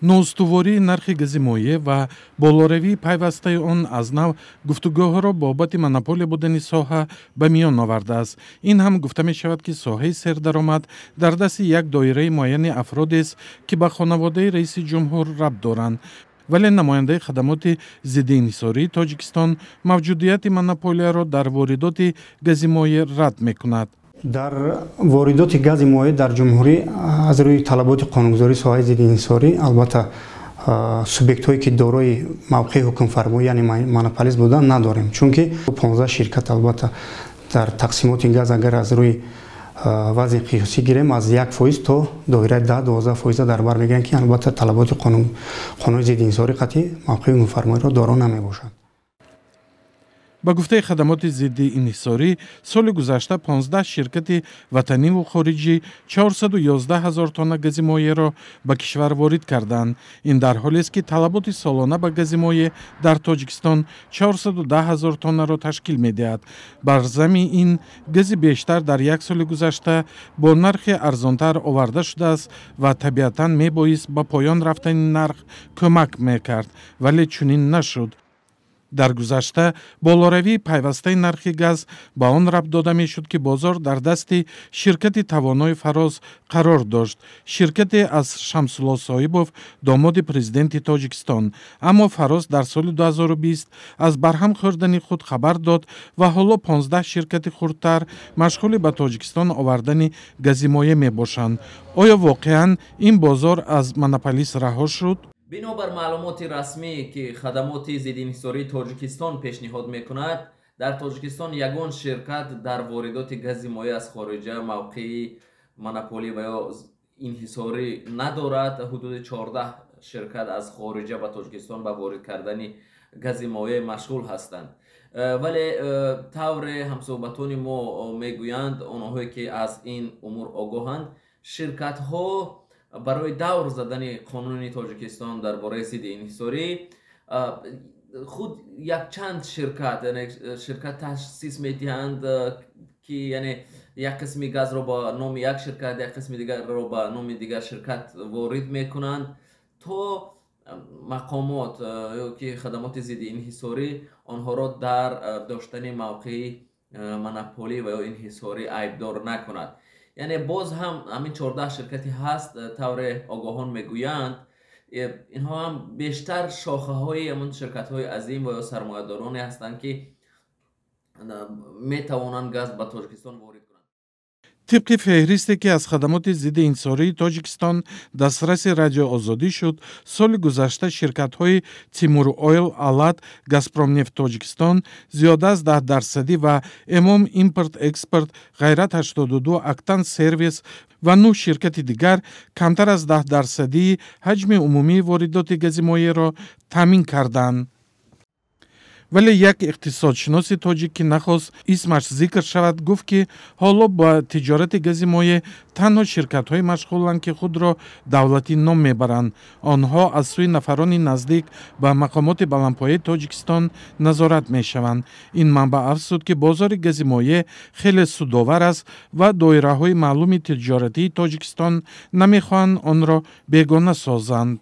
Ноустувории нархи гази моеъ ва болоравии пайвастаи он аз нав гуфтугӯҳоро бобати монополия будани соҳа ба миён овардааст. Ин ҳам гуфта мешавад, ки соҳаи сердаромад дар дасти як доираи муайяни афродест, ки ба хонаводаи раиси ҷумҳур рабт доранд. Вале намояндаи хадамоти зидди инҳисории Тоҷикистон мавҷудияти монополияро дар воридоти гази моеъ рад мекунад. Дар воридоти гази моеъ дар ҷумҳурӣ аз рӯи талаботи қонунгузории соҳаи зидди инҳисорӣ, албатта, субъектҳое, ки дорои мавқеи ҳукмфармоӣ, яъне монополист будан, надорем, чунки 15 ширкат, албатта, дар тақсимоти газ, агар аз рӯи вазъи қиёсӣ гирем, аз 1% то доираи 10-12 фоиза дар бар мегиранд, ки, албатта, талаботи қонуни зидди инҳисорӣ қатъи мавқеи ҳукмфармоиро доро намебошад. Ба гуфтаи хадамоти зидди инҳисорӣ, соли гузашта 15 ширкати ватаниву хориҷӣ 411 ҳазор тонна гази моеъро ба кишвар ворид карданд. Ин дар ҳолест, ки талаботи солона ба гази моеъ дар Тоҷикистон 410 ҳазор тоннаро ташкил медиҳад. Бар зами ин, гази бештар дар як соли гузашта бо нархи арзонтар оварда шудааст ва табиатан мебоист ба поён рафтани нарх кӯмак мекард, вале чунин нашуд. Дар гузашта болоравии пайвастаи нархи газ ба он рабт дода мешуд, ки бозор дар дасти ширкати тавонои «Фароз» қарор дошт, ширкате аз Шамсулло Соҳибов, домоди президенти Тоҷикистон. Аммо «Фароз» дар соли 2020 аз барҳам хӯрдани худ хабар дод ва ҳоло 15 ширкати хурдтар машғули ба Тоҷикистон овардани гази моеъ мебошанд. Оё воқеан ин бозор аз монополист раҳо шуд? Бинобар маълумоти расмӣ, ки хадамоти зиддиинҳисории Тоҷикистон пешниҳод мекунад, дар Тоҷикистон ягон ширкат дар воридоти гази моеъ аз хориҷа мавқеи монополӣ ва ё инҳисорӣ надорад. Ҳудуди 14 ширкат аз хориҷа ба Тоҷикистон ба ворид кардани гази моеъ машғул ҳастанд. Вале тавре ҳамсӯҳбатони мо мегӯянд, онҳое ки аз ин умур огоҳанд, ширкатҳо барои давр задани қонуни Тоҷикистон дар бораи зидди инҳисорӣ худ якчанд ширкат, яъне ширкат таъсис медиҳанд, ки яъне як қисми газро ба номи як ширкат, як қисми дигарро ба номи дигар ширкат ворид мекунанд, то мақомот ё ки хадамоти зидди инҳисорӣ онҳоро дар доштани мавқеи монополӣ ва ё инҳисорӣ айбдор накунад. Яъне боз ҳам ҳамин 14 ширкате ҳаст, тавре огоҳон мегӯянд, инҳо ҳам бештар шохаҳои ҳамон ширкатҳои азим ва ё сармоядороне ҳастанд, ки метавонанд газ ба Тоҷикистон ворид кунанд. Тибқи феҳристе, ки аз хадамоти зидди инҳисории Тоҷикистон дастраси Радио Озодӣ шуд, соли гузашта ширкатҳои «Тимур Ойл», «Алат», «Газпромнефт Тоҷикистон» зиёда аз 10 дарсадӣ ва «Эмом Импорт Экспорт», «Ғайрат 82», «Актан Сервис» ва нӯҳ ширкати дигар камтар аз 10 дарсадии ҳаҷми умумии воридоти гази моеъро таъмин карданд. Вале як иқтисодшиноси тоҷик, ки нахост исмаш зикр шавад, гуфт, ки ҳоло ба тиҷорати гази моеъ танҳо ширкатҳое машғуланд, ки худро давлатӣ ном мебаранд. Онҳо аз сӯи нафарони наздик ба мақомоти баландпояи Тоҷикистон назорат мешаванд. Ин манбаъ афзуд, ки бозори гази моеъ хеле судовар аст ва доираҳои маълуми тиҷоратии Тоҷикистон намехоҳанд онро бегона созанд.